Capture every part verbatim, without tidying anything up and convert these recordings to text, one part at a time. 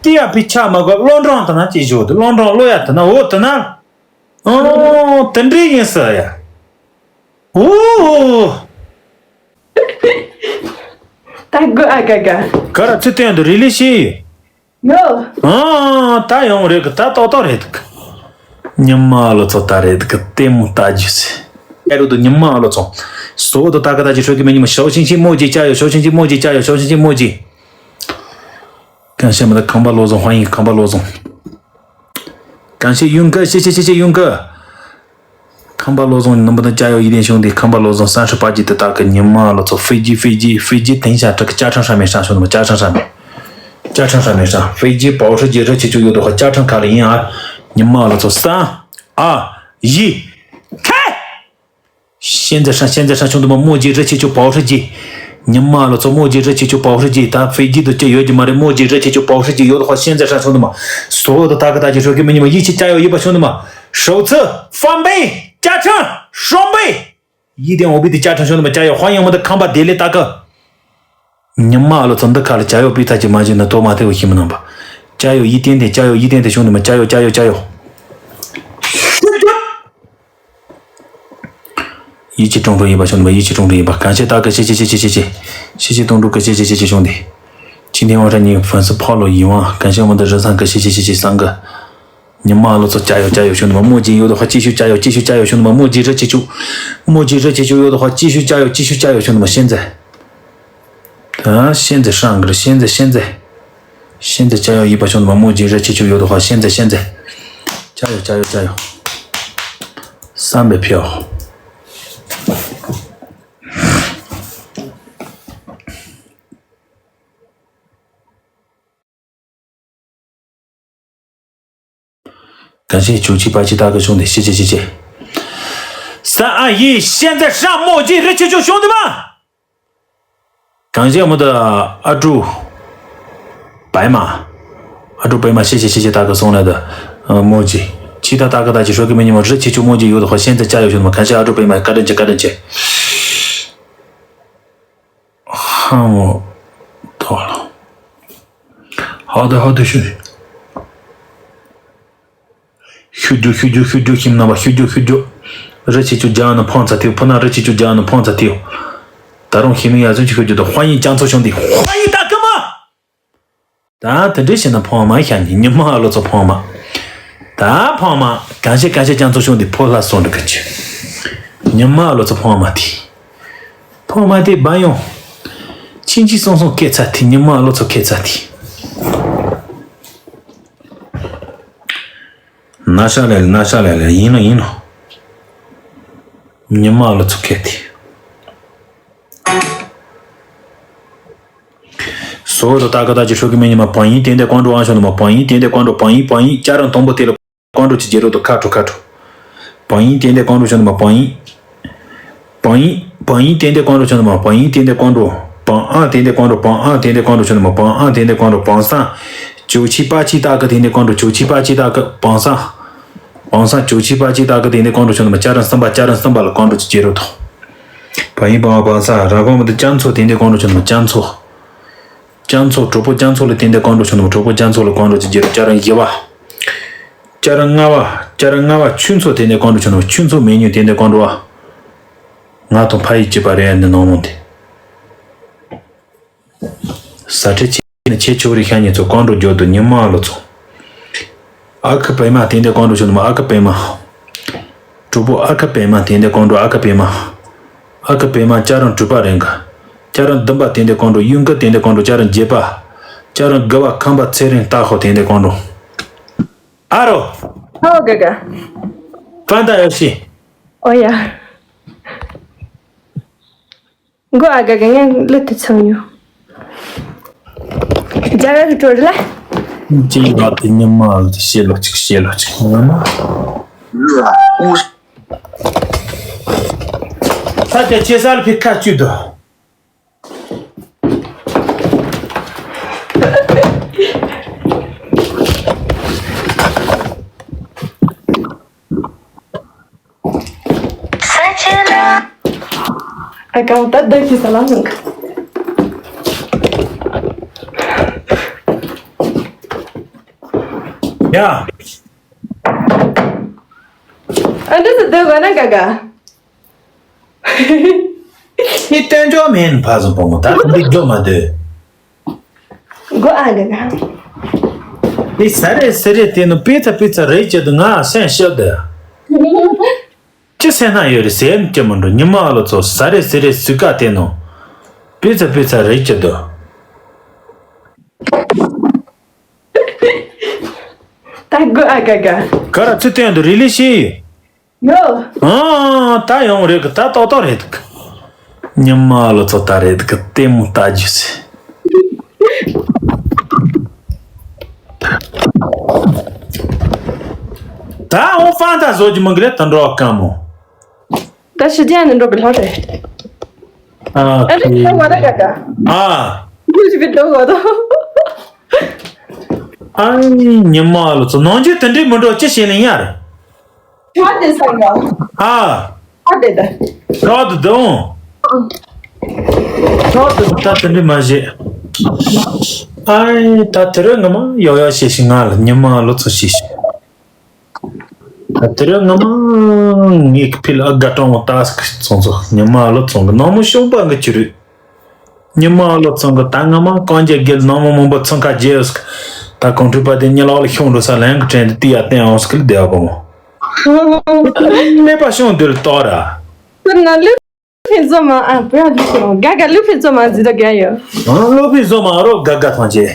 ཏི་ཡ་ཕི་ཆ་མ་གོ་ལོ་འབྲོང་དེ་ན་ཅི་ཞོ་དེ་ལོ་འབྲོང་ལོ་ཡ་དེ་ན་འོ་དེ་ན། ཨོ་དེ་འདྲ་ཡིན་ས་ཡ། ཨོ། ད་དགོས་ཨ་ག་ག་ག་ར་ཚུལ་སྟོན་དུ་རི་ལི་ཤི། ཡོ། ཨ་ད་ཡོང་རེད་གི་ད་ཏོག་ཏོག་རེད་གི། ཉི་མ་ལོ་ཚོ་ད་རེད་གི་ལྟད་མོ་ལྟ་རྒྱུ་ཟེར། ཨེ་རུ་དུ་ཉི་མ་ལོ་ཚོ། སོ་དུ་ད་ག་ད་ཅི་ཧྲོ་གི་མི་ཉི་མ་ཤོ་ཤིང་ཆི་མོ་ཅི་ཅ་ཡོ་ཤོ་ཤིང་ཆི་མོ་ཅི་ཅ་ཡོ་ཤོ་ཤིང་ཆི་མོ་ཅི། གང་བཤད་མི་ད་ཁང་པ་ལོ་ཟོང་ཧ་ཡིན་ཁང་པ་ལོ་ཟོང་། གང་བཤད་ཡུན་གི་ཤེ་ཤེ་ཤེ་ཤེ་ཡུན་གི། ཁམས་པ་བློ་བཟང་ནམ་བུ་དང་ཅ་ཡོ་ཡིད་བརྟན་བྱུང་སྟེ་ཁམས་པ་བློ་བཟང་སན་ཧྲི་པ་ཇི་དེ་དག་གི་ཉི་མ་ལོ་ཚོ་ཧྥེ་ཇི་ཧྥེ་ཇི་ཧྥེ་ཇི་དེང་ཞག་དྲུག་གི་ཅ་ཁྲང་ཧྲ་མེ་ཧྲ་བྱུང་ནམ་ཅ་ཁྲང་ཧྲ་མེ་ཅ་ཁྲང་ཧྲ་མེ་ཧྲ་ཧྥེ་ཇི་པའོ་ཧྲི་ཇི་རི་ཆེ་ཆུ་ཡོད་དོ་ཧ་ཅ་ཁྲང་ཁ་ལ་ཡིན་ཨ། ཉི་མ་ལོ་ཚོ་སན་ཨ་ཡི་ཁེ། ཤེན་ཛེ་ཧྲན་ཤེན་ཛེ་ཧྲན་བྱུང་དུ་མ་མོ་ཇི་རི་ཆེ་ཆུ་པའོ་ཧྲི་ཇི། ཉི་མ་ལོ་ཚོ་མོ་ཇི་རི་ཆེ་ཆུ་པའོ་ཧྲི་ཇི་ད་ཧྥེ་ཇི་དུ་ཅི་ཡོད་ཀྱི་མ་རེད། མོ་ཇི་རི་ཆེ་ཆུ་པའོ་ཧྲི་ཇི་ཡོད་དོ་ཧ་ཤེན་ཛེ་ཧྲན་བྱུང་དུ་མ། སོ་དུ་ད་ག་ད་ཅི་ཧྲོ་གི་མི་ཉི་མ་ཡི་ཆི་ཅ་ཡོ་ཡི་པ་བྱུང་དུ་མ། ཧྲོ་ཚི་ཧྥམ་པེ་ཅ་ཁྲང་ཧྲོམ་པེ། ཡི་དེ་འོ་བི་དི་ཅ་ཁྲང་བྱུང་དུ་མ་ཅ་ཡོ་ཧ་ཡང་མ་ད་ཁམས་པ་དེ་ལས་ད་ག་ཉི་མ་ཨ་ལོ་ཚོ་འདི་ཁ་ལ་ཅ་ཡོ་པི་ཐ་ཅི་མ་བྱུང་ན་ཏོ་མ་ཐེ་བོ་ཤི་མི་ནང་པ། ཅ་ཡོ་ཡི་ཏན་ཏན་ཅ་ཡོ་ཡི་ཏན་ཏན་བྱུང་དུ་མ་ཅ་ཡོ་ཅ་ཡོ་ཅ་ཡོ། ཡིད་ཀྱི་གྲོང་དྲུག་ཡིན་པ་བྱུང་ནི་མ་ཡིད་ཀྱི་གྲོང་དྲུག་ཡིན་པ་གང་བྱས་ད་གི་ཤེ་ཤེ་ཤེ་ཤེ་ཤེ་ཤེ་ཤེ་ཤེ་གྲོང་དྲུག་གི་ཤེ་ཤེ་ཤེ་ཤེ་ཤེ་བྱུང་སྟེ། ཕྱི་ནས་དབང་ཧྲ་ཉིད་ཕན་སུ་ཕོ་ལོ་ཡིད་དབང་གང་བྱས་མོ་འདི་རི་སང་གི་ཤེ་ཤེ་ཤེ་ཤེ་སང་གི། ཉི་མ་ལོ་ཚོ་ཅ་ཡོ་ཅ་ཡོ་བྱུང་ནི་མ་མོ་ཇི་ཡོད་དོ་ཧ་ཅི་ཤུ་ཅ་ཡོ་ཅི་ཤུ་ཅ་ཡོ་བྱུང་ནི་མ་མོ་ཇི་རི་ཆེ་ཆུ། མོ་ཇི་རི་ཆེ་ཆུ་ཡོད་དོ་ཧ་ཅི་ཤུ་ཅ་ཡོ་ཅི་ཤུ་ཅ་ཡོ་བྱུང་ནི་མ་ཤེན་ཛེ། ད་ཤེན་ཛེ་ཧྲང་གི་རེད། ཤེན་ཛེ་ཤེན་ཛེ། ཤེན་ཛེ་ཅ་ཡོ་ཡིད་པ་བྱུང་དུ་མ་མོ་ཇི་རི་ཆེ་ཆུ་ཡོད་དོ་ཧ་ཤེན་ཛེ་ཤེན་ཛེ། ཅ་ཡོ་ཅ་ཡོ་ཅ་ཡོ། བསམ་པའི་ཕེའོ། གང་ཞིག་ཇོ་ཆི་པ་ཆི་ད་གི་བྱུང་སྟེ་ཤི་ཆི་ཆི་ཆི། ས་ཨ་ཡི་ཤེན་ཛེ་ཧྲང་མོ་ཇི་རི་ཆེ་ཆུ་བྱུང་དུ་མ། གང་ཞིག་མོ་ད་ཨ་ཀྲུ་པའི་མ། ཨ་ཀྲུ་པའི་མ་ཤི་ཆི་ཆི་ཆི་ད་གི་སོང་ལ་ད་མོ་ཇི། ཆི་ད་ད་གི་ད་ཅི་ཧྲོ་གི་མི་ཉི་མ་རི་ཆེ་ཆུ་མོ་ཇི་ཡོད་དོ་ཧ་ཤེན་ཛེ་ཅ་ཡོ་བྱུང་དུ་མ་གང་ཞིག་ཨ་ཀྲུ་པའི་མ་བཀའ་དྲིན་ཆེ་བཀའ་དྲིན་ཆེ། ཧ་མོ་དོ་ལོ། ཧ་དོ་ཧ་དོ་ཤུ། ཤུ་རྒྱུ་ཤུ་རྒྱུ་ཤུ་རྒྱུ་ཁྱིམ་ནང་པ་ཤུ་རྒྱུ་ཤུ་རྒྱུ། རི་ཆེ་ཆུ་རྒྱ་ནི་ཕོང་ཚ་ཐིའུ་ཕུ་ན་རི་ཆེ་ཆུ་རྒྱ་ནི་ཕོང་ཚ་ཐིའུ། ད་རུང་ཤི་མི་ཡ་ཟུན་གྱི་ཤུ་རྒྱུ་དང་ཧ་ཡིན་ཅང་ཚོ་བྱུང་དེ་ཧ་ཡིན་ད་ཀི་མ། ད་དེ་འདྲའི་བྱས་ན་ཕོང་མ་ཤ་ཉི་ཉི་མ་ཨ་ལོ་ཚོ་ཕོང་མ། ད་ཕོང་མ་གང་བྱེད་གང་བྱེད་ཀྱང་ཚོ་བྱུང་དེ་ཕོ་ལྷ་སོང་འགྲོ་གི་ཆུ། ཉི་མ་ཨ་ལོ་ཚོ་ཕོང་མ་དེ། ཕོང་མ་དེ་སྦ་ཡོང་། ཕྱིན་ཅི་སོང་སོང་སྐད་ཚ་དེ་ཉི་མ་ཨ་ལོ་ཚོ་སྐད་ཚ་དེ། ན་ཤ་ལེ་ལེ་ན་ཤ་ལེ་ལེ་ཡིན་ནོ་ཡིན་ནོ། ཉི་མ་ཨ་ལོ་ཚོ་སྐད་དེ། སོ་རུ་ད་ག་ད་ཅི་ཧྲོ་གི་མི་ཉི་མ་བང་ཡིན་ཏན་ཏན་ཀོང་ཀྲོ་ཨང་ཤོ་ནི་མ་བང་ཡིན་ཏན་ཏན་ཀོང་ཀྲོ་བང་ཡིན་བང་ཡིན་ཅ་རང་དང་པོ་དེ་ལ་ཀོང་ཀྲོ་ཅི་རྒྱལ་རོ་དུ་ཁ་ཁྲོ་ཁ་ཁྲོ། བང་ཡིན་ཏན་ཏན་ཀོང་ཀྲོ་ཤོ་ནི་མ་བང་ཡིན། བང་ཡིན་བང་ཡིན་ཏན་ཏན་ཀོང་ཀྲོ་ཤོ་ནི་མ་བང་ཡིན་ཏན་ཏན་ཀོང་ཀྲོ་བང་ཨང་ཏན་ཏན་ཀོང་ཀྲོ་བང་ཨང་ཏན་ཏན་ཀོང་ཀྲོ་ཤོ་ནི་མ་བང་ཨང་ཏན་ཏན་ཀོང་ཀྲོ་བང་སང་ཅོ་ཆི་པ་ཆི་ད་ག་ཏན་ཏན་ཀོང་ཀྲོ་ཅོ་ཆི་པ་ཆི་ད་ག་བང་སང་། བང་སང་ཅོ་ཆི་པ་ཆི་ད་ག་ཏན་ཏན་ཀོང་ཀྲོ་ཤོ་ནི་མ་ཅ་རང་སམ་པ་ཅ་རང་སམ་པ་ལ་ཀོང་ཀྲོ་ཅི་རྒྱལ་རོ་དུ། བ་ཡིན་པ་བ་ས་ར་གོང་མ་དུ་རྐྱང་ཚོ་དེ་འདྲའི་ཀོང་ཀྲོ་ཆུ་ནུ་རྐྱང་ཚོ། རྐྱང་ཚོ་གྲོགས་པོ་རྐྱང་ཚོ་ལ་དེ་འདྲའི་ཀོང་ཀྲོ་ཆུ་ནུ་གྲོགས་པོ་རྐྱང་ཚོ་ལ་ཀོང་ཀྲོ་ཅི་རྒྱལ་རོ་ཅ་རང་ཡི་བ། ཅ་རང་ལྔ་བ་ཅ་རང་ལྔ་བ་ཆུན་ཚོ་དེ་འདྲའི་ཀོང་ཀྲོ་ཆུ་ནུ་ཆུན་ཚོ་མེ་ཉུ་དེ་འདྲའི་ཀོང་ཀྲོ་བ། ང་དང་ཕ་ཡི་གཅིག་པ་རེད་ཨ་ནི་ནང་མོ་དེ། ཟ་ཁྲེ་ཆེ་ནི་ཆེ་ཆོ་རི་ཤ་ཉེ་ཚོ་ཀོང་ཀྲོ་རྒྱོ་དུ་ཉི་མ་ལོ་ཚོ། ཨ་ཁུ་པད་མ་དེ་འདྲའི་ཀོང་ཀྲོ་ཆུ་ནུ་མ་ཨ་ཁུ་པད་མ། གྲོགས་པོ་ཨ་ཁུ་པད་མ་དེ་འདྲའི་ཀོང་ཀྲོ་ཨ་ཁུ་པད་མ། ཨ་ཁུ་པད་མ་ཅ་རང་གྲུ་པ་རེ་འགའ། ཅ་རང་བདུན་པ་དེ་འདྲའི་ཀོང་ཀྲོ་གཡུ་མཁར་དེ་འདྲའི་ཀོང་ཀྲོ་ཅ་རང་བརྒྱད་པ། ཅ་རང་དགུ་བ་ཁམས་པ་ཚེ་རིང་སྟག་ཧོ་དེ་འདྲའི་ཀོང་ཀྲོ། ཨ་རོ། ཨོ་ག་ག་ཕན་ད་ཡོ་ཤི། ཨོ་ཡ། མགོ་ཨ་ག་ག་ངས་ལུ་དུ་ཚང་ཡོ། རྒྱ་གར་གི་གྲོ་རི་ལ། ཅི་ཡི་བ་དེ་ཉི་མ་ལ་དེ་ཤེས་ལོ་ཅིག་ཤེས་ལོ་ཅིག་ང་མ། ད་དེ་ཆེ་ས་ལ་ཕི་ཁ་བཅུད་དོ། ཨ་ཀའོ་ད་བདག་གི་ས་ལ་ཧུང་། ཡ། ཨ་འདྲ་ཟེར་འདོད་གོ་ན་དགའ་དགའ། ཁྱེད་སྟོན་ཅོག་མེད་ནི་ཕ་བཟང་བུ་མོ་ད་འདི་འགྲོ་མ་འདོད། གོ་ཨ་དགའ་དགའ། འདི་ཟ་རེད་ཟ་རེད་དེ་ནི་པི་ཚ་པི་ཚ་རེད་ཅེས་དུ་ང་སེམས་ཤོར་འདོད། ཅི་སེམས་ན་ཡོད་རེད་ཟེར་ནི་ཅི་མི་འགྲོ། ཉི་མ་ཨ་ལོ་ཚོ་ཟ་རེད་ཟ་རེད་ཟུག་ག་དེ་ནི་པི་ཚ་པི་ཚ་རེད་ཅེས་དུ། ད་གོ་ཨ་དགའ་དགའ། ག་ར་ཚུར་བསྟན་དུ་རི་ལི་ཤི། ཡོ། ཨང་ད་ཡོང་རེད་གི། ད་ཏོག་ཏོག་རེད་གི། ཉི་མ་ལོ་ཚོ་ད་རེད་གི། ལྟད་མོ་ལྟ་རྒྱུ་ཟེར། ད་འོ་ཧྥང་ད་བཟོ་རྒྱུ་མི་འགི་རེད་ད་འགྲོ་བ་དཀའ་མོ། ད་ཕྱི་རྒྱལ་ནས་འགྲོ་གི་ལྷོ་རེད། ཨ་ཨ་རེད་ཁི། ད་མ་རེད་ག་ད། ཨ། ཁྱོད་ཅིག་གི་འགྲོ་གོ་ད། ཨ་ཉི་མ་ལོ་ཚོ་ནང་ཆོས་དེ་འདྲས་མི་འགྲོ་ཅི་བྱེད་ལེ་ཡར། ཆ་དེ་ས་ཡ། ཨ། ཆ་དེ་ད། ཆ་དེ་དང་། ཆ་དེ་ད་དེ་འདྲས་མ་བྱེད། ཨ་ད་དེ་རུ་ང་མ་ཡོ་ཡོ་བྱེད་ཤི། ང་ལ་ཉི་མ་ལོ་ཚོ་བྱེད་ཤི། ད་དེ་རུ་ང་མ་ངའི་ཕི་ལ་ཨ་དགའ་གྲོང་ལྟ་སྐ་ཚོང་ཚོ་ཉི་མ་ལོ་ཚོང་གི་ནང་མོ་ཤོང་པ་གི་ཆུ་རུད། ཉི་མ་ལོ་ཚང་གི་ད་ང་མ་གང་རྒྱ་རྒྱལ་ནང་མ་མང་པོ་ཚང་ཁ་རྒྱལ་ཡོད་ཟིག་ད་གོང་ཁྲི་པ་དེ་ཉི་ལོག་ལ་ཤོང་འགྲོ་ས་ལན་གི་དྲན་དེ་ཏི་ཡ་བསྟན་འོང་ཟིག་ལ་བསྡད་པ་མོ། ཀླད་པ་ཤོང་དུ་ལ་ཏོག་ར། ཁྱོད་ན་ལུས་ཕན་ཚོ་མ་ཨ་བུ་ཡ་ལུས་ཤོང་དགའ་དགའ་ལུས་ཕན་ཚོ་མ་འཛི་ད་དགའ་ཡོད། ཨང་ལུས་ཕན་ཚོ་མ་རོ་དགའ་དགའ་ཐང་ཆེ།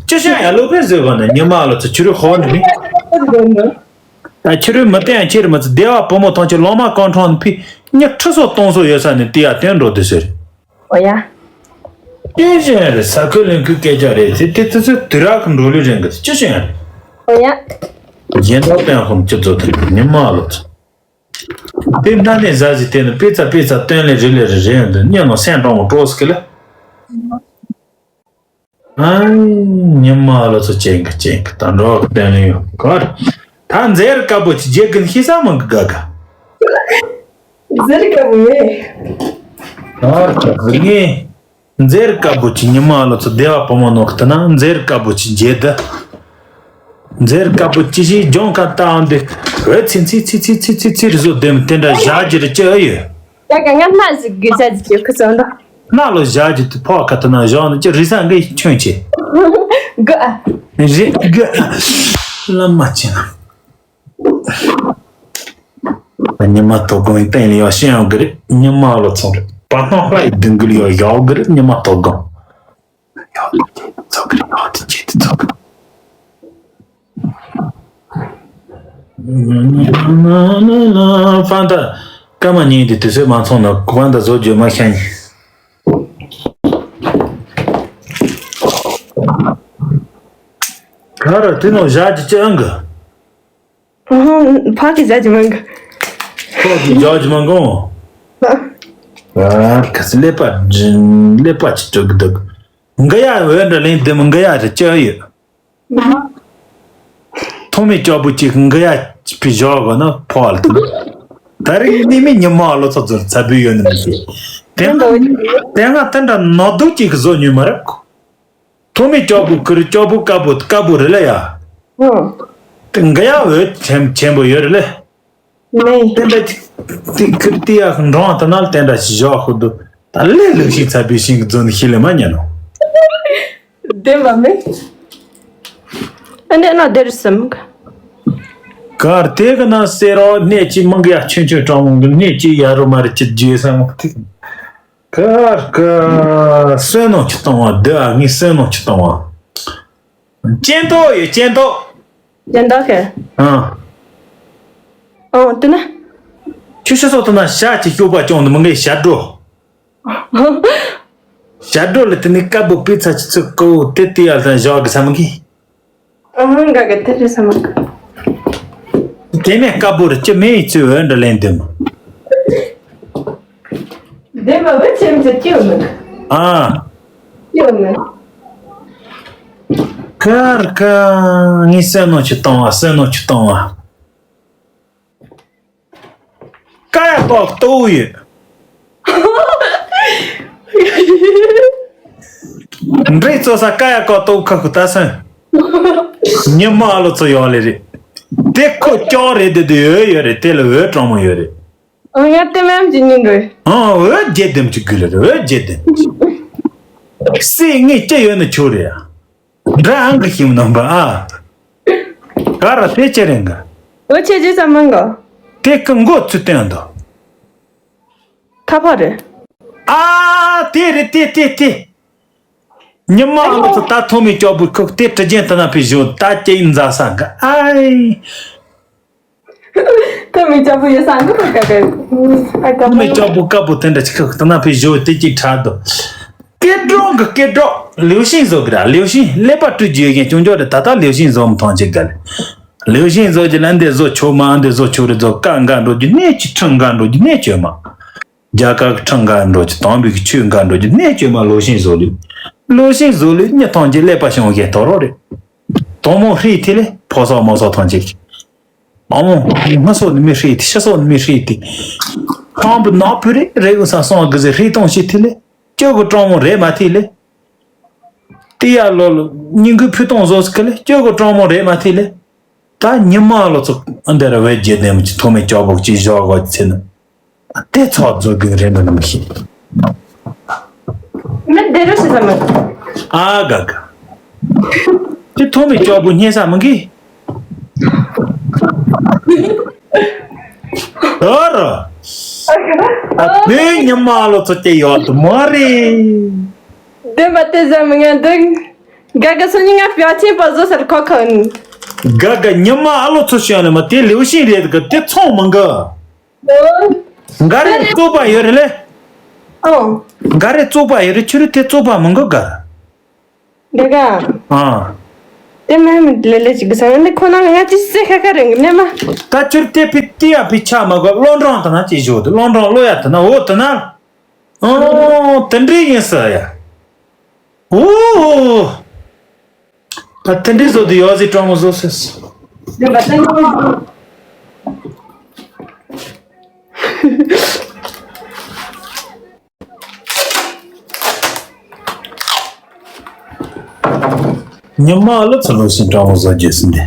ཅི་ཤ་ཡ་ལུས་ཕན་ཚོ་བ་ན་ཉི་མ་ལོ་ཚོ་ཆུ་རུ་ཧོ་ནི་མི། ད་ཆུ་རུ་མི་བསྟན་ཡ་ཁྱེར་མི་ཚོ་བདེ་བ་བུ་མོ་ཐང་ཆེ་ལོ་མ་གང་འཕྲང་ནི་ཕི་ཉི་ཁྲི་སོ་སྟོང་སོ་ཡོད་ས་ནི་ཏི་ཡ་བསྟན་འགྲོ་དུ་ཟེར། ཨོ་ཡ། ཅི་བྱེད་རེད། ས་ཁུལ་ལེན་ཁུལ་སྐད་ཆ་རེད་ཟེར་དེ་དུས་ཚོད་དུས་རག་གི་འགྲོ་ལུས་རེད་གི་ཅི་བྱེད་རེད། ཨོ་ཡ། གཞན་དག་སྟོན་ཧོམ་ཅི་བཟོ་ཐུབ་ཉི་མ་ལོ་ཚོ། དེ་ན་ནས་ཟ་ཟི་དེ་ནི་པི་ཚ་པི་ཚ་སྟོན་ལེ་རི་ལེ་རི་རེད་འདི་ཉན་ནོ་སེམས་གྲོང་བོ་ཀྲོ་སི་ཀི་ལ། ཨ་ཉི་མ་ལོ་ཚོ་ཅན་གི་ཅན་གི་ད་འགྲོ་གི་སྟོན་ལེ་ཡོད་གར། ད་མཛེར་དཀར་པོ་ཅི་རྗེ་གི་ཤི་ས་མང་གི་ག་ག་མཛེར་དཀར་པོ་མེད། ཨ་ཀ་ཧུ་ངེ། མཛེར་དཀར་པོ་ཅི་ཉི་མ་ལོ་ཚོ་བདེ་བ་བུ་མོ་ནོ་ཁི་ན་མཛེར་དཀར་པོ་ཅི་རྗེ་ད། མཛེར་དཀར་པོ་ཅི་ཞིག་ལྗོངས་ཁ་བལྟ་འོང་དུས་འོད་ཚིན་ཚིན་ཚིན་ཚིན་ཚིན་ཚིན་ཚིན་རི་བཟོ་ལྡེམ་དེ་འདྲ་བཞག་རྒྱུ་རེ་ཅི་ཨེ་ཡོད། ཡ་ག་ང་སྣ་ཞིག་གི་བྱ་རྒྱུ་ཅི་ཁུ་ཚོ་འདྲ། སྣ་ལོ་བཞག་རྒྱུ་དེ་ཕོག་ཁ་དུ་ན་བཞག་ནི་ཅི་རི་ས་འགའི་ཁྱོན་ཆེ། ག་རེད་ག་ལ་མ་ཅི་ན། ཉི་མ་དོ་དགོང་ཡི་སྟེང་ལ་ཡོ་ཤེས་ཡོང་གི་རེད། ཉི་མ་ལོ་ཚོང་རེད། པ་སྣང་ལྷ་ཡི་ལྡིང་གི་ལ་ཡོ་ཡོག་གི་རེད། ཉི་མ་དོ་དགོང་ཡོག་དེ་ཚོག་གི་རེད། ཡོག་དེ་ཅི་དེ་ཚོག་གི་ཕན་ད་སྐར་མ་གཉིས་དེ་དུས་ཚོད་མ་ཚོང་ན་ཕན་ད་བཟོ་རྒྱུ་མ་ཤ་ཉེ། ག་ར་དེ་ནང་བཞག་གི་ཅི་ཨང་གི་ཕག་གི་བཞག་གི་མང་གི་ཕག་གི་བཞག་གི་མང་གོ་ཨ་ཁ་སི་ཀླད་པ་ཀླད་པ་ཅི་སྤྲོད་གི་འདུག་འགའ་ཡ་འོད་འདྲ་ལེན་དེ་མི་འགའ་ཡ་རེ་ཅི་ཡོད། ཐོག་མའི་སྐྱོ་པོ་ཅིག་འགའ་ཡ་ཅི་ཕི་བཞག་གོ་ན་ཕོག་ལ་ཐུག་ད་རེས་ནི་མི་ཉི་མ་ལོ་ཚོ་ཚོར་ཚ་བུ་ཡོད་ནི་མི་ཤེས། དེ་སྔ་དེ་སྔ་དེ་འདྲ་ནོ་དུག་ཅིག་བཟོ་ཉོས་མ་རེད། ཐོག་མའི་སྐྱོ་པོ་ཁུར་སྐྱོ་པོ་དཀར་པོ་དཀར་པོ་རེད་ལ་ཡ། ཨོ། དེ་འགའ་ཡ་འོད་ཆེན་ཆེན་པོ་ཡོད་རེད་ལེ། མེ། དེ་འདྲ་ཅིག་དེ་ཁུར་དེ་ཡ་འགྲོང་དེ་ན་དེ་འདྲ་ཞིག་བཞག་ཁུ་འདུག་ད་ལས་ལུགས་ཤིག་ཚ་བའི་ཤིང་གི་རྫུན་ཤི་ལེ་མ་ཉན་ནོ། བདེན་པ་མེད། ཨ་ནི་ཨ་ན་བདེ་རུ་སམ་ག་གར་དེ་གི་ན་སེ་རོ་གནས་ཀྱི་མང་གི་ཡ་ཆུན་ཆུན་གྲང་མོ་གི་གནས་ཀྱི་ཡ་རུ་མ་རི་ཅི་རྗེས་སམ་གི་ཐིག་གར་ག་བསོད་ནམས་ཀྱི་བཏང་བ་འདི་ཨ་ངའི་བསོད་ནམས་ཀྱི་བཏང་བ། སྤྱན་ཏོག་ཡོད་སྤྱན་ཏོག་སྤྱན་ཏོག་གི་ཨ། ཨོ་དེ་ན། ཆུ་ཤི་སོགས་དུ་ན་ཤ་ཅི་སྐྱོ་པ་ཅོང་དུ་མི་འགའི་ཞབས་བྲོ། ཞབས་བྲོ་ལ་དེ་ནི་དཀར་པོ་པི་ཚ་ཅི་ཚུ་ཀོ་དེ་དེ་ཡར་དང་བཞག་གི་ས་མི་གི་ཨ་མ་འགའ་གི་དེ་རེད་ས་མི་གི་དེ་ནས་དཀར་པོ་རུ་ཅི་མེད་ཡི་ཚུ་འོན་འདྲ་ལན་དུ་མ། དེ་མ་བུ་ཆེམ་ཆེ་སྐྱེའུ་མི་ཨ། སྐྱེའུ་མི། ཁར་ཁ་ངའི་བསོད་ནམས་ཀྱི་བཏང་བ་བསོད་ནམས་ཀྱི་བཏང་བ། ཀ་ཡ་ཀོག་ཏོ་ཡོད། འདྲེ་ཚོ་ས་ཀ་ཡ་ཀོག་ཏོ་ཁ་ཁུ་ད་སོན། ཉི་མ་ཨ་ལོ་ཚོ་ཡོད་ལེ་རེད། དེ་ཁོ་ལྕོག་རེད་དེ་དེ་འོད་ཡོད་རེད། དེ་ལ་འོད་སྤྲང་མོ་ཡོད་རེད། ཨང་ཡ་དེ་མམ་གྱི་ཉིན་རེད། ཨང་འོད་བརྒྱད་དེམ་གྱི་དགོས་ལེ་རེད། འོད་བརྒྱད་དེམ་གྱི། སྲིད་ངས་ཅི་ཡོད་ན་ཆོག་རེད་ཡ། འདྲ་ཨང་གི་ཤིམ་ནམ་པ་ཨ། ག་ར་དེ་ཅི་རེད་ག། འོད་ཆེ་ཇི་ཙམ་མང་ག། དེ་ཀི་མགོ་ཚུ་བསྟན་འདུག་ཁ་ཕ་རེད། ཨ་དེ་རེད་དེ་དེ་དེ། ཉི་མ་ཨ་ལོ་ཚོ་ད་ཐོག་མའི་ལྕགས་པོ་ཁོ་དེ་དྲི་རྒྱན་དེ་ན་ཕི་བཞོ་ད་ཅེ་ཡིན་ཛ་ས་ག་ཨའི། ཐོག་མའི་ལྕགས་པོ་ཡོད་ས་འདི་ཁོ་ག་ག་ཨ་ག་ཐོག་མའི་ལྕགས་པོ་དཀར་པོ་དེ་འདྲ་ཅི་ཁོ་དེ་ན་ཕི་བཞོ་དེ་ཅིག་དྲག་འདུག་སྐད་སྒྲོག་གི་སྐད་སྒྲོག་ལིའུ་ཤིན་བཟོ་གི་ར། ལིའུ་ཤིན་ཀླད་པ་བཀྲུས་རྒྱུ་ཡོད་མཁན་ཅུང་ཅོག་རེད། ད་ལྟ་ལིའུ་ཤིན་བཟོ་མི་ཐང་ཅིག་ག་ལེ། ལིའུ་ཤིན་བཟོ་རྒྱུ་ལ་འདི་བཟོ་ཆོག་མ་འདི་བཟོ་ཆོག་རེད། བཟོ་ཀ་འགའ་འགྲོ་རྒྱུ་གནས་ཅི་ཁྲང་འགའ་འགྲོ་རྒྱུ་གནས་བཅོས་མ། རྒྱ་གར་གྱི་ཁྲང་འགའ་འགྲོ་རྒྱུ་དང་བིག་ཆོས་འགའ་འགྲོ་རྒྱུ་གནས་བཅོས་མ་ལིའུ་ཤིན་བཟོ་ལུགས། ལིའུ་ཤིན་བཟོ་ལུགས་གཉིས་ཐང་ཅིག་ཀླད་པ་ཤང་གས་དོ་རོགས་རེད། དོ་མོ་ཧྲི་ཐི་ལེ་ཕོ་སོག་མོ་སོག་ཐང་ཅིག་ཨ་མོ། ང་སོགས་ནི་མི་ཧྲི་ཏི་ཤ་སོགས་ནི་མི་ཧྲི་ཏི། ཁང་བུ་ནག་བུ་རེ་རེ་འུ་ས་སོང་གི་ཟེ་ཧྲི་གཏོང་ཤི་ཐི་ལེ། ཅོ་གི་གྲོང་མོ་རེ་མ་ཐི་ལེ། ཏི་ཡ་ལོ་ལོ་སྙིང་གི་ཕུ་གཏོང་བཟོ་སི་ཁི་ལེ། ཅོ་གི་གྲོང་མོ་རེ་མ་ཐི་ལེ། ད་ཉི་མ་ལོ་ཚོ་འདི་ར་བའི་རྒྱལ་ལྡན་གྱི་ཐོག་མའི་ལྕགས་པོ་གཅིག་བཞག་གོ་ཚེ་ན། དེ་ཚོགས་རྫོགས་དགོས་རེད་འདུག་ནམ་ཤེས། མི་བདེ་རུ་ཞིག་ལ་མི། ཨ་ག་ག་དེ་ཐོག་མའི་ལྕགས་པོ་རྙེད་ས་མི་གི། ཨ་ར། ཨ་བོད་ཉི་མ་ལོ་ཚོ་སྐྱེ་ཡོད་དུ་མ་རེད། བདེན་པ་དེ་ཟ་མི་ངན་འདུག་ག་ག་སོ་ཉི་ང་ཕྱག་ཆེན་པ་བཟོ་སར་ཁོ་ཁོ་ཨིན། ག་ག་ཉི་མ་ཨ་ལོ་ཚོ་ཤོད་ནི་མ་དེ་ལེའུ་ཤིན་རེད་ག་དེ་ཚོང་མི་འགའ། འགའ་རེ་བཙོག་པ་ཡོད་རེད་ལེ། ཨོ། འགའ་རེ་བཙོག་པ་ཡོད་རེད། ཁྱོད་རེ་དེ་བཙོག་པ་མི་འགོ་ག། འདི་ག་ཨ། དེ་མ་མི་ལེ་ལེ་ཅིག་གི་ས་འདི་ཁོ་ན་ང་ཅི་སེ་ཁ་ཁ་རེད་ནས་མ། ད་ཁྱོད་དེ་ཕི་ཏི་ཡ་ཕི་ཆ་མ་གོ་ལོ་འབྲང་དེ་ན་ཅི་བཞོ་དེ་ལོ་འབྲང་ལོ་ཡ་དེ་ན་འོ་དེ་ན། ཨོ་དེ་འདྲ་ཡིན་ས་ཡ། ཨོ། ད་དེ་འདྲའི་བཟོ་དུ་ཡོད་ཟེར་སྤྲང་མོ་བཟོ་ཟེར། ཉི་མ་ལོ་ཚོ་ལོ་ཞིག་སྤྲང་མོ་བཟོ་རྒྱུ་ཟིན་ཏེ།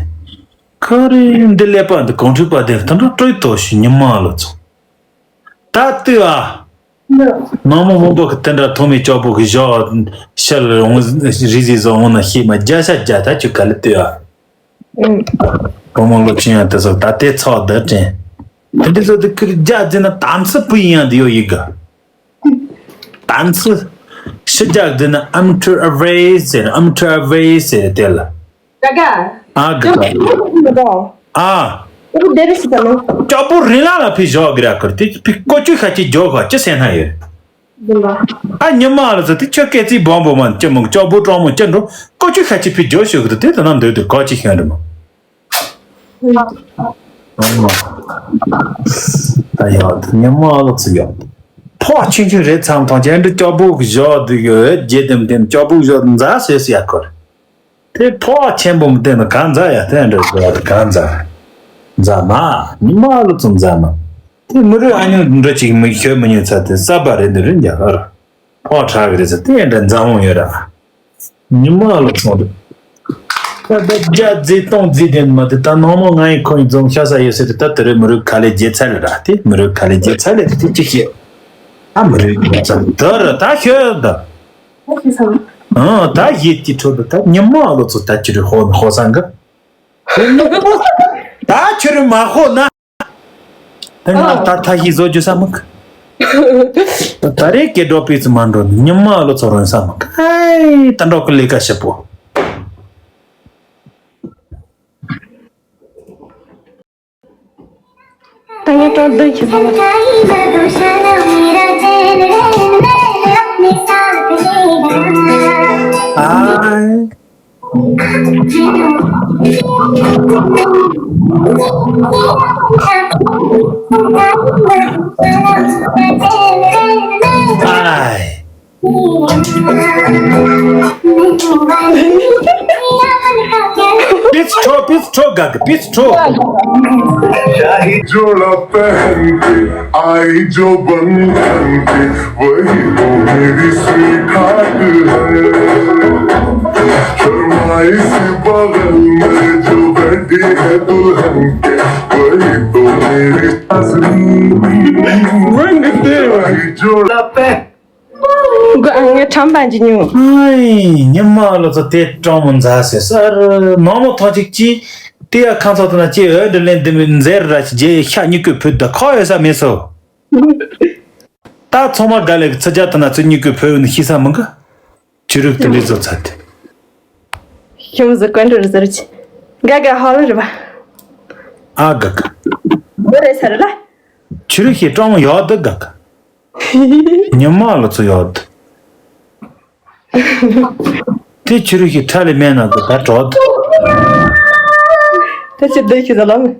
ཁ་རེ་འདི་ཀླད་པ་འདི་གོང་ཁྲིད་པ་དེ་ད་འགྲོ་སྤྲོད་དོ་ཞུ་ཉི་མ་ལོ་ཚོ། ད་ལྟོས་ཨ། ནང་མི་མང་པོ་གི་དེ་འདྲ་ཐོག་མའི་ལྕགས་པོ་གི་ཞོག་ཤར་འོང་རི་ཟི་བཟོ་འོང་ན་ཤེས་མ་རྒྱ་ཤ་རྒྱ་ད་ཆུ་ག་ལེ་ལྟོས་ཨ། ཨུམ། བུ་མོ་སློབ་ཆེན་ཡང་དེ་ཚོ་ད་ལྟའི་ཚོགས་འདི་དྲན། དེ་འདྲ་ཚོ་དེ་ཁུར་རྒྱ་རྫི་ན་དམ་ཚི་པུ་ཡིན་ཡང་དེ་ཡོད་ཡི་ག་དམ་ཚི། ཕྱི་རྒྱ་རྫི་ན་I'm too away ཟེར། I'm too away ཟེར་དེ་ལ། ད་ག་ཨ་ག་ད་ག་ཨ། ཨུ་དེ་རེ་སི་ད་ནོ། ལྕགས་པོ་རི་ལ་ལ་ཕི་ཞོག་གི་ར་ཁུར་དེ་ཕི་ཀོ་ཅུ་ཤ་ཅི་ཇོ་ཁ་ཅི་སེ་ན་ཡོད། ཨ་ཉི་མ་ལ་ཟེར་དེ་ཁྱོད་སྐད་ཅིག་སྦོམ་སྦོམ་མ་ཅི་མོ་ལྕགས་པོ་སྤྲང་མོ་ཅི་འགྲོ་ཀོ་ཅུ་ཤ་ཅི་ཕི་ཇོ་ཤོད་གི་དེ་ད་ན་འདོད་དེ་གོ་ཅི་ཤོད་འགྲོ་མོ། ད་ཡོད་ཉི་མ་ལ་ཚུ་ཡོད། ཕོག་ཆུང་ཆུང་རེད་མཚམས་དང་ཅན་འདྲི་ལྕགས་པོ་བཞོག་འདུག་ཡོད་རྗེ་དེམ་དེམ་ལྕགས་པོ་བཞོག་མཛའ་སོས་སུ་ཡ་ཁོར། དེ་ཕོག་ཆེན་པོ་མི་བསྟན་ན་གང་མཛའ་ཡ་དེ་འདྲ་བཞོག་གང་མཛའ། མཛའ་མ། ཉི་མ་ལ་ཚུ་མཛའ་མ། དེ་མི་རུ་ཨ་ཉོ་འདྲ་ཅིག་མི་ཤོད་མི་ཉོ་ཚ་དེ་ས་པ་རེད་འདི་རུ་འཇག་ཨར། ཕོག་ཁྲག་གི་རེད་ཟེར་དེ་འདྲ་མཛའ་མོ་ཡོད་ར། ཉི་མ་ལ་ཚོང་རེད། ད་ད་རྒྱ་རྫི་སྟོང་རྫི་དེ་མ་དེ་ད་ནང་མོ་ང་ཡི་ཁོ་ཡི་འཛོམས་ཤ་ས་ཡོད་ཟེར་ད་དེ་རེད་མི་རུ་ཁ་ལེ་རྒྱལ་ཚ་ལེ་ར་དེ་མི་རུ་ཁ་ལེ་རྒྱལ་ཚ་ལེ་དེ་ཅི་ཤེས། ཨ་མི་རུ་རྒྱལ་ཚ་ད་ར་ད་ཤོད་ད། ཨ་ད་ཡིད་ཀྱི་ཁྲོད་དུ་ད་ཉི་མ་ལ་ཚོ་ད་ཅི་རེད་ཧོ་ཧོ་སང་གི་ད་ཁྱོད་རུ་མ་ཧོ་ན། དེ་ང་ད་ཐ་ཤི་བཟོ་རྒྱུ་ས་མི་ཁ། ད་རེས་སྐད་སྒྲོག་པི་ཙི་མ་འགྲོ་ནི་ཉི་མ་ལོ་ཚོ་རོན་ས་མི་ཁ། ཨའི་ད་འགྲོ་གི་ལས་ཀ་ཞིབ་པོ། ད་ངས་སྤྲང་བདུན་ཁྱེར་ཐོག་ཨའི། Hi. Peace tro, peace tro, gag, peace tro. शाही जोड़ा पहन के आई जो बंधन के, वही तो मेरी स्वीटहार्ट है। शर्माई सी बगल में ངས་ཁྲམ་པ་འཇི་ཉུང་། ཨའི་ཉི་མ་ལོ་ཚོ་དེ་སྤྲང་མོ་མཛའ་ཟེར་ས་རུ་ནང་མོ་ཐོག་ཅིག་ཅི། དེ་ཡ་ཁང་ཚོགས་དེ་ན་ཅི་འོས་འདྲི་ལན་འདི་མི་མཛེར་ར་ཅི་རྗེས་ཤ་སྨྱུ་གུ་ཕུད་ད་ཁོ་ཡོད་ས་མེད་སོ། ད་ཚང་མ་དགའ་ལས་ཚ་རྒྱ་དེ་ན་ཚོ་སྨྱུ་གུ་ཕུད་ནི་ཤི་ས་མི་གི། ཆུ་རུག་དེ་འདྲའི་བཟོ་ཚར་ཏེ། ཤི་མོ་ཟི་ཀོན་ཏུ་རི་ཟེར་ཅི། དགའ་དགའ་ཧོ་ལོ་རི་བ། ཨ་དགའ་དགའ། འདི་རེད་ས་རུ་ལ། ཆུ་རུག་ཤི་སྤྲང་མོ་ཡོད་དུ་དགའ་དགའ། ཉི་མ་ལོ་ཚོ་ཡོད་དུ། དེ་ཆུ་རུག་ཤི་ཁྲ་ལི་མེད་ན་དགའ་དགའ་གྲོགས་དུ། དེ་ཆུ་དེ་ཤི་ཟ་ལ་མི།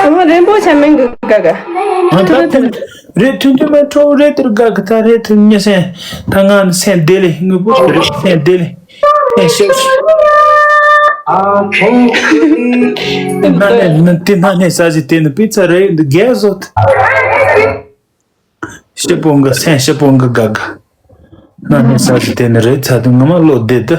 ཨ་མ་རིན་པོ་ཆེ་མིན་གི་དགའ་དགའ། ཨ་ད་ཐུན་རེད་ཐུན་ཐུན་མ་ཁྲོ་རེད་དེར་དགའ་གི་ད་རེད་ཐུན་མྱི་སེམས་ད་ང་ནི་སེམས་བདེ་ལེ་ངུ་པོ་རེད་སེམས་བདེ་ལེ་སེམས་ཤེས་ཤེས། ན་ནས་ན་དེ་ན་ནས་ས་གཞི་དེ་ནི་པི་ཚ་རེད་འདི་རྒྱལ་བཟོ། ཤི་པོ་འགའ་སེམས་ཤི་པོ་འགའ་དགའ་དགའ། ན་ནས་ས་གཞི་དེ་ནི་རེད་ཚ་དུ་ངོ་མ་བློ་བདེ་དུ།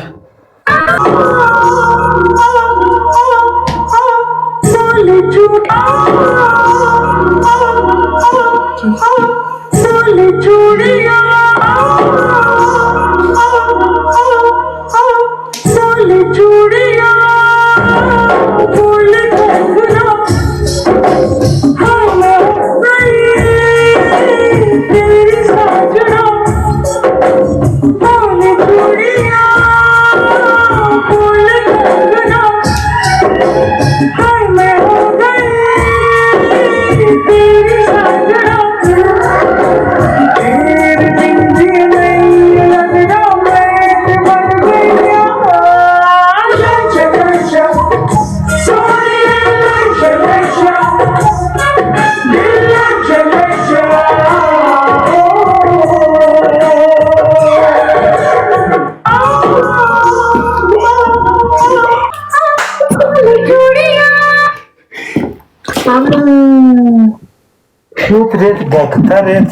རེད་རེད་དགའ་གི་ད་རེད།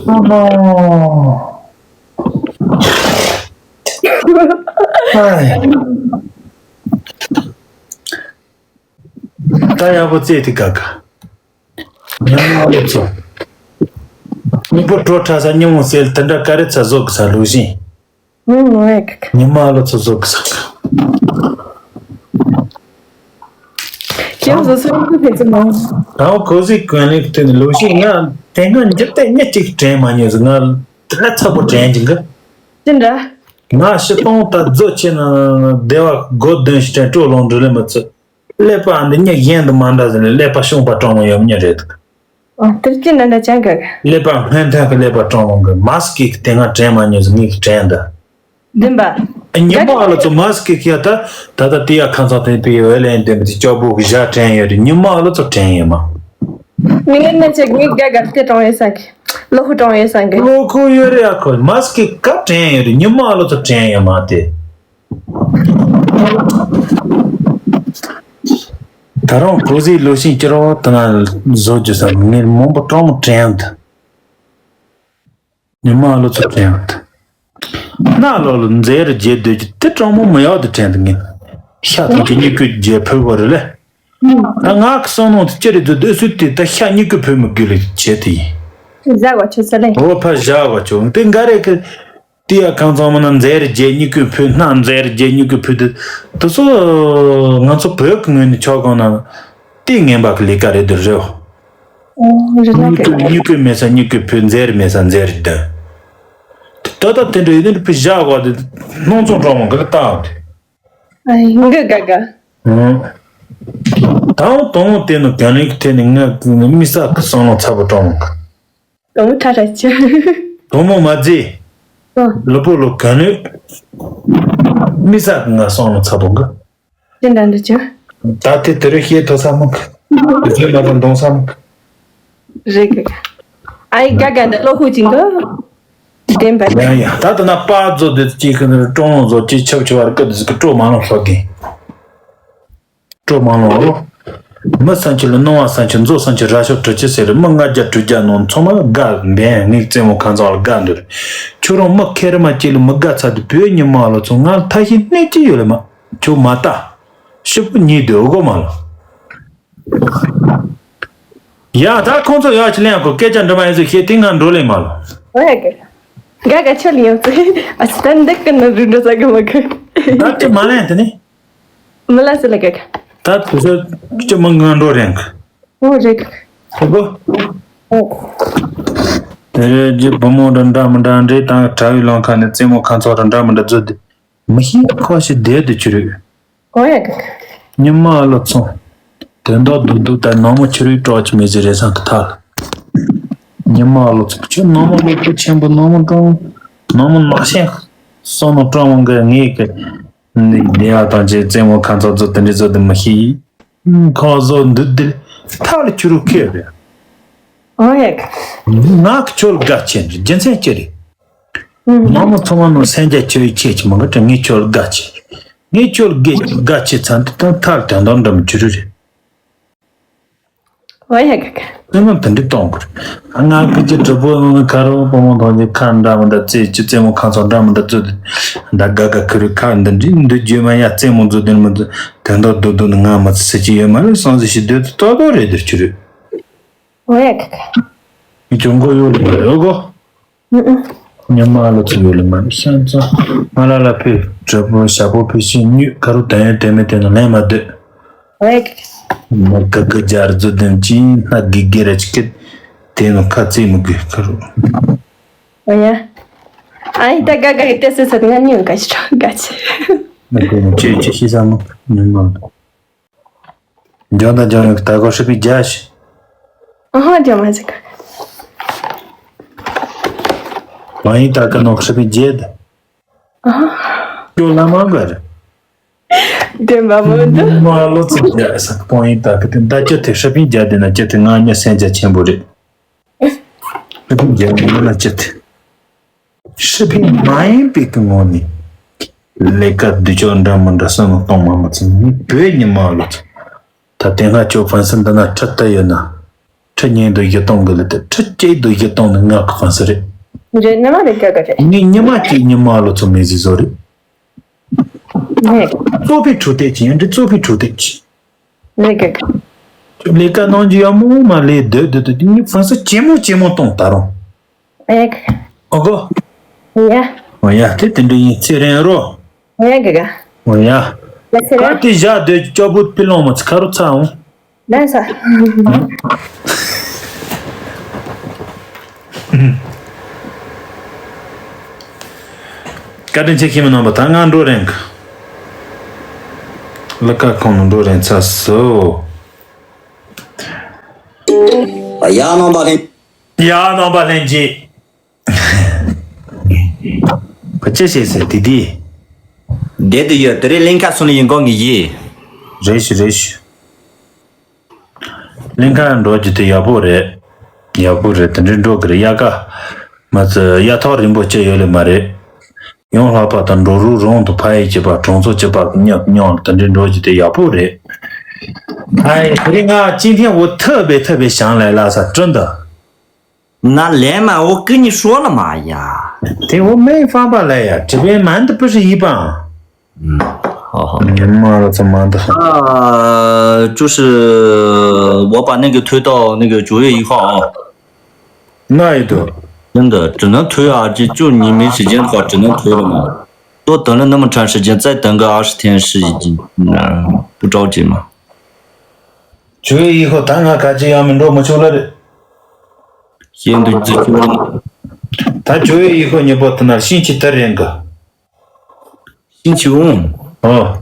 ཨ་མ། ཨ་ཡ། ད་ཡག་པོ་རྩེད་དེ་དགའ་གི། ཉམས་མྱོང་ཚོ། སྙིང་པོ་བྲོ་ཁྲ་ས་སྙིང་མོ་གསལ་དེ་འདྲ་ཀ་རེ་ཚ་བཟོ་གི་ས་ལུགས་བཞིན། ངོ་མ་ཡག་གི། ཉི་མ་ལོ་ཚོ་བཟོ་གི་ས་གི། ཁྱེད་བཟོ་སོང་གི་ཕེ་ཚི་མ། རང་ཁོ་ཟིག་གོན་ལེགས་དེ་ནི་ལུགས་ཤིག་ང་དེ་སྔ་འཇིབ་ཏེ་མྱི་གཅིག་དྲན་མ་མྱོང་ཟིག་ང་དེ་ལ་ཚ་པོ་དྲན་གྱི་འགི། ཅི་འདྲ། ང་ཕྱི་སྟོང་ད་རྫོ་ཆེ་ན་སྡེ་བ་སྒོ་བདུན་ཞིག་དྲན་སྤྲོ་ལོང་འགྲོ་ལེ་མི་ཚུ། ཀླད་པ་འདི་མྱི་གཞན་དུ་མ་འདྲ་ཟེར་ནས་ཀླད་པ་གཤོང་པ་སྤྲང་བོ་ཡོད་མྱི་རེད་འདུག་ཨ་དེར་ཅི་འདྲ་འདྲ་ཅང་ག་ག་ཀླད་པ་སྔོན་ཐོན་གྱི་ཀླད་པ་སྤྲང་བོ་གི་མ་སི་ཀི་གི་དེ་སྔ་དྲན་མ་མྱོང་ཟེར་ངས་ཀྱི་དྲན་འདི། བདེན་པ། ཉི་མ་ཨ་ལ་ཚོ་མ་སི་ཀི་གི་ཡ་ད་ད་ད་དེ་ཡ་ཁ་ཚང་ཐེན་པའི་འོད་ལེན་ལྡན་པའི་དེ་ལྕགས་པོ་གི་ཞྭ་དྲན་ཡོད་རེད། ཉི་མ་ཨ་ལ་ཚོ་དྲན་ཡོད་མ། མི་ངན་ན་ཅིག་ངས་དགའ་དགའ་དེ་སྤྲང་ཡོད་ས་གི། བློ་ཁུ་སྤྲང་ཡོད་ས་གི། བློ་ཁུ་ཡོད་རེད་ཨ་ཁོ་མ་སི་ཀི་ག་དྲན་ཡོད་རེད། ཉི་མ་ཨ་ལ་ཚོ་དྲན་ཡོད་མ་དེ། ད་རུང་གོ་ཟིག་ལོ་ཤིང་སྐྱུར་བ་དེ་ན་བཟོ་རྒྱུ་ས་ངས་མང་པོ་སྤྲང་མོ་དྲན་ཡོད། ཉི་མ་ལོ་ཚོ་དྲན་ཡོད། གནའ་ལོ་ལ་མཛེས་རུ་རྒྱས་སྡོད་ཀྱི་དེ་སྤྲང་མོ་མི་ཡག་དུ་དྲན་འདུག་ངས་ཤ་ཐང་གི་སྨྱུ་གུ་རྒྱས་ཕུལ་བ་རེད་ལེ། ད་ང་གི་བསམ་མནོ་དེ་ཅི་རེད་འདུག་སྡོད་སུ་དེ་ད་ཤ་སྨྱུ་གུ་ཕུལ་མི་དགོས་ལེ་བྱེད་དེ་ཡིན། བཞག་གོ་ཆོད་ས་ལེ། འོ་ཕ་བཞག་གོ་ཆོད་དེ་འགའ་རེ་གི། དེ་ཡ་ཁང་ཚང་མ་ན་མཛེས་རུ་རྒྱས་སྨྱུ་གུ་ཕུལ་སྣ་མཛེས་རུ་རྒྱས་སྨྱུ་གུ་ཕུལ་དུས་དེ་ཚོ་ང་ཚོ་བོད་ཀྱི་ངོས་ནས་ཆོག་གང་ན་དེ་ངན་པ་གི་ལས་ཀ་རེད་དུ་རེད། ཨོ་རི་ལ་སྨྱུ་གུ་སྨྱུ་གུ་མེད་ས་སྨྱུ་གུ་ཕུལ་མཛེས་རུ་མེད་ས་མཛེས་རུ་འདོན། ད་ལྟ་དེ་འདྲ་ཡོད་དུས་ཕུལ་བཞག་གོ་དེ་སྣང་ཚོང་གྲོགས་མོ་གི་ལ་བཏང་དེ། ཨ་ཡིན་གི་ག་ག་ད་འོ་དང་པོ་དེ་ནི་གན་ལིག་དེ་ནི་ངའི་མི་ས་གི་བསམ་བློ་ཚ་པོ་གྲོགས་མོ་གི། དོ་མོ་ཁྲ་ཁྲ་ཆུ། དོ་མོ་མ་རྫི། ཨོ། ལུ་པོ་ལུ་ག་ནུས། མི་ས་གི་ང་སོང་ལ་ཚ་པོ་གི། ཅི་འདྲ་འདྲ་ཆུ། ད་དེ་དེ་རུ་ཤེས་ཐོ་ས་མོ་གི། དེ་ཚོ་ལ་དང་གདོང་ས་མོ་གི། རེད་གི། ཨའི་ག་ག་འདི་ལོ་ཧུ་ཅིང་གི། བདེན་པ་རེད། ཡ་ཡ་ད་ད་ན་པ་ཛོ་དེ་ཅིག་གི་ཀྲོང་ལོ་ཛོ་ཅིག་ཆབ་ཆུ་བར་ཀི་དེ་ཟིག་གི་ཀྲོ་མ་ལོང་ལྷོ་གི། སྤྲོ་མང་ལོ། མི་བསམ་ཁྱེད་ལ་སྣང་བ་བསམ་ཁྱེད་མཛོ་བསམ་ཁྱེད་ར་ཤོག་གྲུ་ཆུ་ཟེར་རེད། མི་ལྔ་བརྒྱ་དྲུག་བརྒྱ་ནང་ཚང་མ་དགའ་འབེན་ངའི་རྩེད་མོ་ཁང་ཚང་ལ་དགའ་འདུག་ཁྱོད་རང་མི་ཁེ་རི་མ་ཁྱེད་ལ་མི་དགའ་ཚར་དུས་བོད་ཉི་མ་ལ་ཚོ་ང་ལ་ཐ་ཤི་སྣེ་གཅིག་ཡོད་ལ་མ། ཁྱོད་མ་ལྟ། ཤི་པོ་ཉིད་དུ་འོ་གོ་མ་ལ། ཡ་ད་ཁོང་ཚོ་ཡག་ཅིག་ལེན་དགོས། སྐད་ཆ་འདྲི་མ་ཡིན་ཚོ་ཤེས་དེ་ང་འགྲོ་ལེ་མ་ལ། ཨོ་ཡ་གི། ག་ག་ཆོད་ལེ་ཡོང་ཚེ། ཨ་ཙི་ད་འདི་ཀི་ན་རུ་འགྲོ་ས་གི་མ་གི། ད་ཅི་མ་ལེན་དེ་ནི། མི་ལ་སི་ལ་ག་ག། ད་དུ་ས་ཅི་མ་ང་འགྲོ་རེད་གི། ཨོ་རེད་གི། ཧོ་གོ། ཨོ། དེ་རེད་ཀྱི་བུ་མོ་འདྲ་འདྲ་མི་འདྲ་འདྲེ་དང་གྲྭ་བའི་ལོང་ཁ་ནས་རྩེད་མོ་ཁང་ཚོགས་འདྲ་འདྲ་མི་འདྲ་བཟོ་དེ། མི་ཤེས་ཁོ་ཞིག་བསྡད་དུ་ཆུ་རུད། གང་ཡ་གི། ཉི་མ་ཨ་ལོ་ཚོང་། དོན་དག་སྡུག་སྡུག་ད་ནང་མོ་ཆུ་རུད་གྲོགས་ཀྱི་མི་ཟེར་རེ་སང་གི་ཐག་ལ། ཉི་མ་ཨ་ལོ་ཚོང་ཁྱོད་ནང་མོ་ལོ་ཁུ་ཆེན་པོ་ནང་མོ་ཀྲོང་། ནང་མོ་ནག་ཤན། སོ་ནོ་ཀྲོང་མོ་གི་ངེད་ཀྱི། འདི་ཡ་དང་ཅི་རྩེད་མོ་ཁ་ཚོགས་ཚོ་དེ་འདྲི་ཚོ་དེ་མི་ཤེས། ཁོ་བཟོ་འདུག་འདི་ཐག་ལ་ཆུ་རུད་ཁེལ་རེད། ཨོ་ཡ་གི། ང་གི་ཁྱོད་དགའ་ཆེན་རྒྱུ་མཚན་ཅི་རེད། ནང་མི་ཚང་མ་ནང་སེམས་རྒྱ་ཆེ་བའི་ཆེད་ཀྱི་མི་འགའ་དྲན་ངས་ཁྱོད་དགའ་ཆེ། ངས་ཁྱོད་དགའ་ཆེ་ཚང་དུ་དང་ཐར་དོན་དང་འདྲ་མི་བྱུ་རུ་རེད། ཨོ་ཡ་ག་ག། སེམས་ལ་དེ་འདྲི་གཏོང་དགོས། ང་ཕི་ཅི་གྲུ་པོ་ནང་ཁ་རོ་པོ་མོ་ཐོང་གི་ཁ་འདྲ་མི་འདྲ་རྩེ་ཅི་རྩེད་མོ་ཁ་ཚོ་འདྲ་མི་འདྲ་རྩོད་དེ། འདྲ་དགའ་དགའ་ཁུ་རུ་ཁ་འདི་འདྲི་འདི་བརྗོད་མ་ཡ་རྩེད་མོ་རྩོད་དེ་མི་རྩོད་དོན་དག་རྡོ་རྡོ་ནི་ང་མི་ཚེ་སྲིད་ཀྱི་ཡོད་མ་རེད་སང་ཟི་ཞིག་སྡོད་དུ་ཏོག་ཏོག་རེད་འདིར་བྱུ་རུ། ཨོ་ཡ་ག་ག། ངས་ཀྱང་མགོ་གཡོག་ལེ་མ་ཡོད་གོ། ཨུ་ཨུ། ཉི་མ་ལོ་ཚོ་ཡོད་ལེ་མ་ཤང་ཚང་། ང་ལ་ལ་ཕུད་གྲོད་པོ་ཞྭ་པོ་ཕུད་ཤིང་མྱུད་ཁ་རུ་དོན་ཡོད་དོན་མེད་དེ་ནང་ལེན་མ་སྡོད། ཨེ། མ་ག་ག་རྒྱ་རྫུ་ལྡན་ཅིང་སྣ་དགེ་དགེ་ར་ཅི་སྐད། དེ་ནང་ཁ་རྩེ་མི་དགོས་ཁ་རུ། ཨོ་ཡ། ཨ་ཡི་ད་ག་ག་གི་ཏེ་སི་སི་ང་ཉུང་ག་ཞིག་གྲོགས་ག་ཆེ། མ་གོ་ནི་ཅི་ཅི་ཤི་ས་མ་ཉི་མ་ལོ། ལྗང་དང་ལྗང་ཡོད་ཀྱི་ད་གོ་ཧྲི་པི་རྒྱ་ཞིག་ཨ་ཧ་ལྗང་མ་ཟིག་བང་ཡིག་ད་ག་ནོ་ཧྲི་པི་རྒྱ་དེ། ཨ་ཧ། ཅོ་ལ་མ་ག་རེད། དེ་མ་མོ་འདུག་མ་ལོ་ཚིག་རྒྱ་ས་བང་ཡིག་ད་ག་དེ་ད་ཅི་དེ་ཧྲི་པི་རྒྱ་དེ་ན་ཅི་དེ་ང་ཉ་སེན་རྒྱ་ཆེན་པོ་རེད། ཧྲི་པི་རྒྱ་དེ་ན་ཅི་དེ། ཧྲི་པི་མ་ཡིན་པའི་གི་ངོ་ནས། ལས་ཀ་སྡུག་ཅོག་འདྲ་མི་འདྲ་བསམ་བློ་གཏོང་མ་མ་ཚིམ་ནི་བོད་ཉི་མ་ལོ་ཚོ། ད་དེ་སྔ་ཅོ་ཕན་སི་འདི་ན་ཁྲི་ལྟ་ཡོད་ན། ཁྲི་ཉིན་དུ་བཞི་སྟོང་གི་ལི་ཏི་ཁྲི་གཅིག་དུ་བཞི་སྟོང་ནི་ང་གི་ཕན་སི་རེད། རེད་ནི་མ་རེད་ཀ་ཀ་རེད། ངས་ཉི་མ་གཅིག་ཉི་མ་ལོ་ཚོ་མི་ཟི་བཟོ་རེད། རེད། གཙོ་ཕའི་འཕྲོ་དེ་ཅི་ཡིན་འདི་གཙོ་ཕའི་འཕྲོ་དེ་ཅི། ལས་ཀ་ག་ལས་ཀ་གནང་རྒྱུ་ཡག་མོ་མ་ལས་སྡོད་སྡོད་སྡོད་ངས་ཕན་སི་ཇེ་མོ་ཇེ་མོ་གཏོང་ད་རུང་། ཨེ་ཨོ་གོ། ཡ། ཨོ་ཡ་དེ་དེ་འདྲ་ཡིན་ཚེ་རིང་རོ། ཨེ་ག་ག་ཨོ་ཡ། ལ་ཚེ་ད་རིང་དེ་བཞག་སྡོད་ཀྱི་ཅོ་བུ་ཕི་ལོང་མ་ཚི་ཁ་རུ་ཚ་འོང་། ལན་ས། བཀའ་དྲིན་ཆེ་ཁྱིམ་མི་རྣམ་པ་ད་ང་འགྲོ་རན་གི། ལ་ཀ་ཁོང་ནང་འགྲོ་རན་ཚ་སོ། ཡ་རྣམ་པ་ལྷན། ཡ་རྣམ་པ་ལྷན་རྒྱས། བ་ཅི་བྱེད་ཟེར་དེ་དེ། བསྡད་དུ་ཡོད་དེ་རིང་གླིང་ཁ་སོང་ནས་ཡིན་གོ་ངེས་ཡིན། རེད་ཤི་རེད་ཤི། གླིང་ཁ་འགྲོ་རྒྱུ་དེ་ཡག་པོ་རེད། ཡག་པོ་རེད་དེ་འདྲའི་འགྲོ་གི་རེད་ཡ་ཀ་མ་ཚོད་ཡ་ཐོག་རིང་པོ་སྐྱེ་ཡོད་ལེ་མ་རེད། ཡང་ལྷག་པ་དང་འགྲོ་རུ་རང་དུ་ཕ་ཡི་བྱེད་པ་གྲོང་ཚོ་བྱེད་པ་མཉམ་མཉམ་དེ་འདྲའི་འགྲོ་རྒྱུ་དེ་ཡག་པོ་རེད། ཨ་ཡེ་དེ་རིང་ང་ཅི་ཐེན་འུ་ཐུ་བེ་ཐུ་བེ་ཞང་ལེ་ལ་ས་ཀྲུན་དུ། ན་ལན་མ་འོ་ཀི་ཉི་ཧྲོ་ལ་མ་ཡ། དེ་འོ་མེ་ཧྥང་པ་ལ་ཡ་དྲི་བའི་མན་དུ་པི་ཧྲི་ཡི་པང་། ཧོ་ཧོ། ཉི་མ་ར་ཚ་མ་འདི་ཧ། 就是我把那个推到那个九月一号啊。那也得。真的，只能推啊，这就你没时间的话，只能推了嘛。多等了那么长时间，再等个二十天是已经，嗯，不着急嘛。 九月一号ད་ང་ག་ཅི་ཡང་མི་འགྲོ་མི་ཆོག་ལ་རེད། 现在这就ད་九月一号ཉི་པོ་ད་ན་ཤིང་ཆི་ད་རེད་ག་ཤིང་ཆི་འོང་། ཨོ།